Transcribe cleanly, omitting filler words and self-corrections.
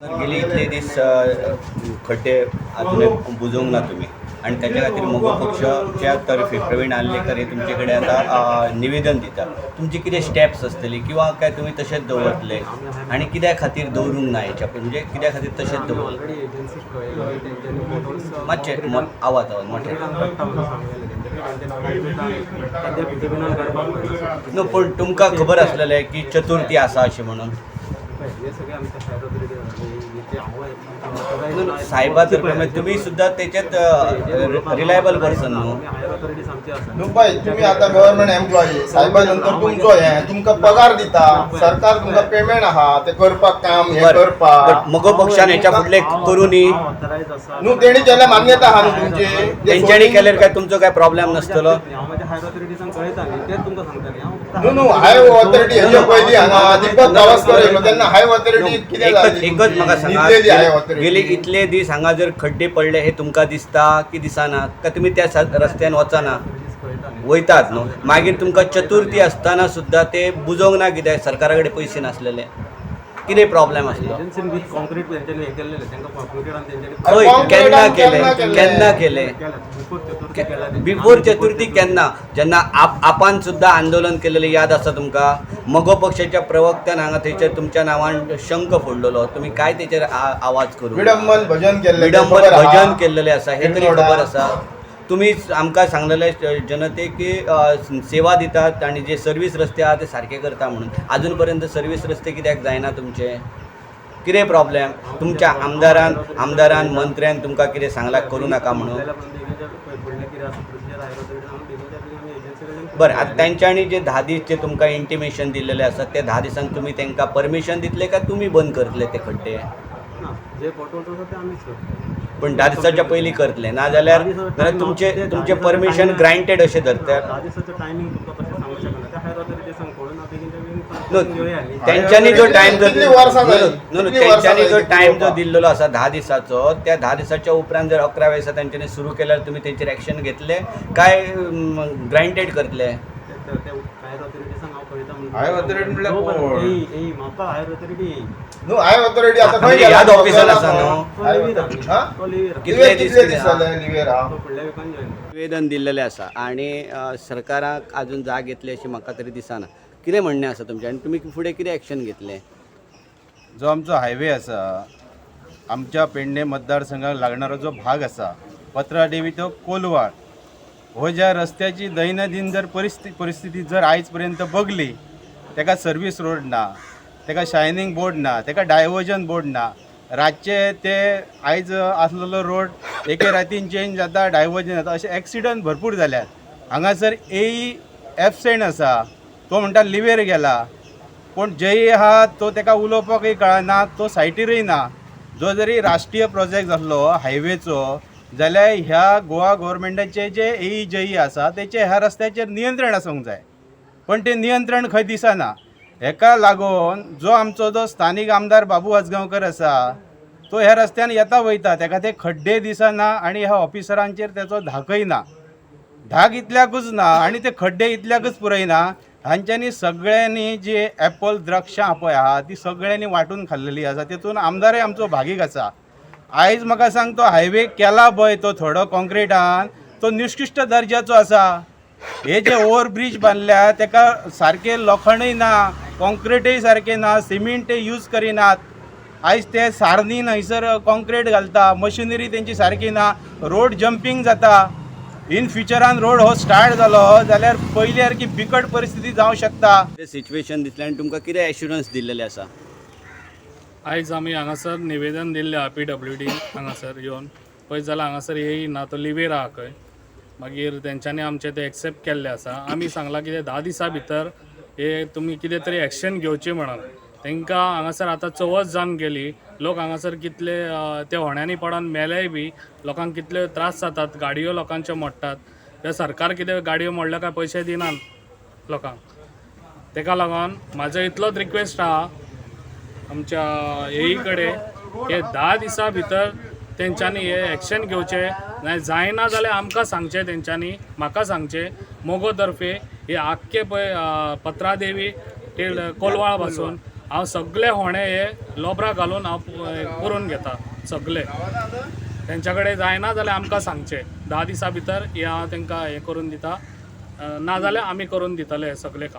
गेले इतले दीस खड्डे अजून बुजोवंक ना तुमी आनी ताच्या खातीर मगो पक्षच्या तर्फे प्रवीण आर्लेकर हे तुमचे कडेन आतां निवेदन दिता. तुमची कितें स्टेप्स आसतली किंवा काय तुमी तशेंच दवरतले आनी कित्या खातीर दवरूंक ना हेच्या, म्हणजे कित्या खातीर तशेंच आमी दवरलें? ऑलरेडी एजन्सीक कळयलें, तेंच्यांनी पोटहोल्स मातशें आवाज आवाज मोठे. काडटा म्हणून सांगलेलें तेंच्यांनी. तेंच्यांनी सद्या भितून काडपाक मेळना. न्हू, पूण तुमकां खबर आसलेलें की चतुर्थी आसा अशें म्हणून? पळय, हे सगळें आमच्या हायर ऑथॉरिटी. न्हू, सायबा तर्फे म्हणजे तुमी सुद्दां तेच्यात रिलायबल पर्सन न्हू. हायर ऑथॉरिटीज आमची आसा. न्हू पळय, तुमी आतां गव्हर्मेंट एम्प्लॉई, सायबा नंतर तुमचो हे तुमकां पगार दिता सरकार, तुमकां पेमेंट आहा ते करपाक काम हे बरें, करपाक. बट मगो पक्षान हेच्या फुडले करूं न्ही. हांव ऑथरायज आसा. न्हू, तेणी केल्यार मान्यता आहा न्हू तुमची? ते तेंच्यांनी केल्यार काय तुमचो काय प्रॉब्लेम नासतलो? हांव म्हाज्या हायर ऑथॉरिटीजांक कळयता न्ही, तेच तुमकां सांगता न्ही हांव. न्हू न्हू, हाय ऑथॉरिटी हेच्या पयलीं हांगा दीपक गावस्कर येयलो तेन्ना हाय ऑथॉरिटी कितें एकच जाली? एकच म्हाका सांगा, न्हिदलेली हाय ऑथॉरिटी. गेले इतले दीस हांगा जर खड्डे पडले हे तुमकां दिसता की दिसना? काय तुमी त्या रस्त्यान वचना? ऑथॉरिटीज कळयता न्ही. वयतात न्हू. मागीर तुमकां चतुर्थी आसतना सुद्दां ते बुजोवंक ना कित्याक? सरकारा कडेन पयशे नासलेले? कितें प्रॉब्लेम आसलो? एजन्सीन विथ कॉन्क्रीट तेंच्यांनी हें केल्लें, तांकां कॉन्क्रिटान तेंच्यांनी खंय? Concrete केन्ना आनी केले? केन्ना केल्लें? केन्ना केले? केलें बिफोर चतुर्थी केला. बिफोर चतुर्थी केन्ना? जेन्ना आपान सुद्दां आंदोलन केलेलें याद आसा तुमकां? मगो पक्षाच्या प्रवक्त्यान हांगा थंयचर तुमच्या नांवान शंख फोडलेलो. तुमी काय तेचेर आवाज करूं? विडंबन भजन केल्लें तें विडंबन खबर आहा. भजन केल्लेलें आसा हें तरी विडंबन. खबर आसा. तुमी आमकां सांगलेलें जनतेक की सेवा दितात आनी जे सर्वीस रस्ते आहा ते सारके करता म्हणून. आजून पर्यंत सर्वीस रस्ते कित्याक जायना तुमचे? कितें प्रॉब्लेम? तुमच्या आमदारान मंत्र्यान तुमकां कितें सांगलां करूं नाका म्हणून? फुडलें कितें आसा प्रोसिजर हायर ऑथॉरिटीज, आमी बेगीनच्या बेगीन आमी एजन्सी कडल्यान. बरें, आतां तेंच्यांनी जे 10 दीस जे तुमकां इंटिमेशन दिल्लेलें आसा, ते 10 दिसांक तुमी तांकां परमिशन दितले काय तुमी बंद करतले ते खड्डे? ना, जे पोटहोल्स आसा ते आमीच करतले. पण 10 दिसाच्या पयलीं करतले, नाजाल्यार नाजाल्यार तुमचे तुमचें परमिशन ग्रांटेड अशें धरतात. 10 दिसाचो टायमींग तुमकां तशें सांगूंक शकना. ते हायर ऑथॉरिटीजांक कळून बेगीनच्या बेगीन न्हू, घेवया न्ही. तेंच्यांनी जो टायम जो कितली वर्सां न्हू, जाली? न्हू, न्हू, कितली वर्सां तेंच्यांनी जो जाली टायम जो पळोवपाक? दिल्लेलो आसा 10 दिसाचो, त्या 10 दिसाच्या उपरांत जर 11 दिसा तेंच्यांनी सुरू केल्यार तुमी तेंचेर एक्शन घेतले काय ग्रांटेड करतले? ते ते हायर ऑथॉरिटीजांक हांव कळयता म्हणून. हायर ऑथॉरिटी म्हणल्यार कोण? ए म्हाका हायर ऑथॉरिटी न्हू, हाय ऑथॉरिटी आतां खंय म्हणजे गेला? ह्याच ऑफिसान आसा न्हू? तो हाय लिव्हीर ऑथॉरिटी. आहा. हा? तो लिव्हीर आहा. कितले कितले दीस कितले कितें दीस आहा? जाले लिव्हेर आहा? तो फुडल्या विकान जॉयन. निवेदन दिल्लेलें आसा आनी सरकाराक आजून जाग येतली अशी म्हाका तरी दिसना. कितें म्हणणें आसा तुमचें आनी तुमी फुडें कितें एक्शन घेतले? जो आमचो हायवे आसा, आमच्या पेडणे मतदारसंघाक लागणारो जो भाग आसा, पत्रादेवी तो कोलवाळ, हो ज्या रस्त्याची दैनंदिन जर परिस्थिती जर आयज पर्यंत बघली, तेका सर्वीस रोड ना, तेका शायनींग बोर्ड ना, तेका डायवर्जन बोर्ड ना. रातचे ते आयज आसलेलो रोड एके रातीन चेंज जाता, डायवर्जन जाता, अशे एक्सिडंट भरपूर जाल्यात. हांगासर एई एबसेंट आसा, तो म्हणटा लिवेर गेला, पूण जय आहा तो तेका उलोवपाकय कळना, तो सायटीरय ना. जो जरी राष्ट्रीय प्रोजेक्ट जाल्लो हायवेचो जाल्यार ह्या गोवा गोवोरमेंटाचे जे ए जई आसा तेचे ह्या रस्त्याचेर नियंत्रण आसूंक जाय, पण तें नियंत्रण खंय दिसना. हेका लागून जो आमचो जो स्थानीक आमदार बाबू आजगांवकर आसा तो ह्या रस्त्यान येता वयता, तेका ते खड्डे दिसना आनी ह्या ऑफिसरांचेर तेचो धाकय ना. धाक इतल्याकूच ना आनी ते खड्डे इतल्याकूच पुरयना. हांच्यांनी सगळ्यांनी जी एप्पल द्राक्षां पळय आहा ती सगळ्यांनी वांटून खाल्लेली आसा, तेतून आमदारय आमचो भागीक आसा. आयज म्हाका सांग, तो हायवे केला पळय तो थोडो कॉन्क्रिटान, तो निकृश्ट दर्जाचो आसा. हे जे ओवर ब्रीज बांदल्या तेका सारकें लोखणूय ना, कॉन्क्रिटूय सारकें ना, सिमेंटय यूज करिनात. आयज ते सारनीन हयसर कॉन्क्रीट घालता, मशिनरी तेंची सारकी ना, रोड जंपींग जाता. इन फ्युचरान रोड हो स्टार्ट जालो जाल्यार पयली सारकी बिकट परिस्थिती जावं शकता. सिच्युएशन दिसलें आनी तुमकां कितें एश्युरन्स दिल्लेलें आसा? आयज आमी हांगासर निवेदन दिल्लें आहा पीडब्ल्यूडी हांगासर येवन पळयत जाल्यार हांगासर येयना, तो लिवेर आहा खंय. मागीर तेंच्यांनी आमचें तें एक्सेप्ट केल्लें आसा. आमी सांगलां कितें 10 दिसां भितर हे तुमी कितें तरी एक्शन घेवची म्हणून. तांकां हांगासर आतां चवथ जावन गेली, लोक हांगासर कितले ते होण्यांनी पडोन मेलेय बी, लोकांक कितले त्रास जातात, गाडयो लोकांच्यो मोडटात. ते सरकार कितें गाडयो मोडल्या काय पयशे दिनात लोकांक. तेका लागून म्हाजो इतलोच रिक्वेस्ट आहा आमच्या एई कडेन हे 10 दिसां भितर तेंच्यांनी हे एक्शन घेवचें, नाय जायना जाल्यार आमकां सांगचें तेंच्यांनी, म्हाका सांगचें. मगो तर्फे हे आख्खे पळय पत्रादेवी ते कोलवाळ पासून हांव सगळे होणे हे लोबरा घालून हांव पुरोवन घेता सगळे. तेंच्या कडेन जायना जाल्यार आमकां सांगचें, 10 दिसां भितर हें हांव तांकां हें करून दिता, ना जाल्यार आमी करून दितले हें सगळें काम.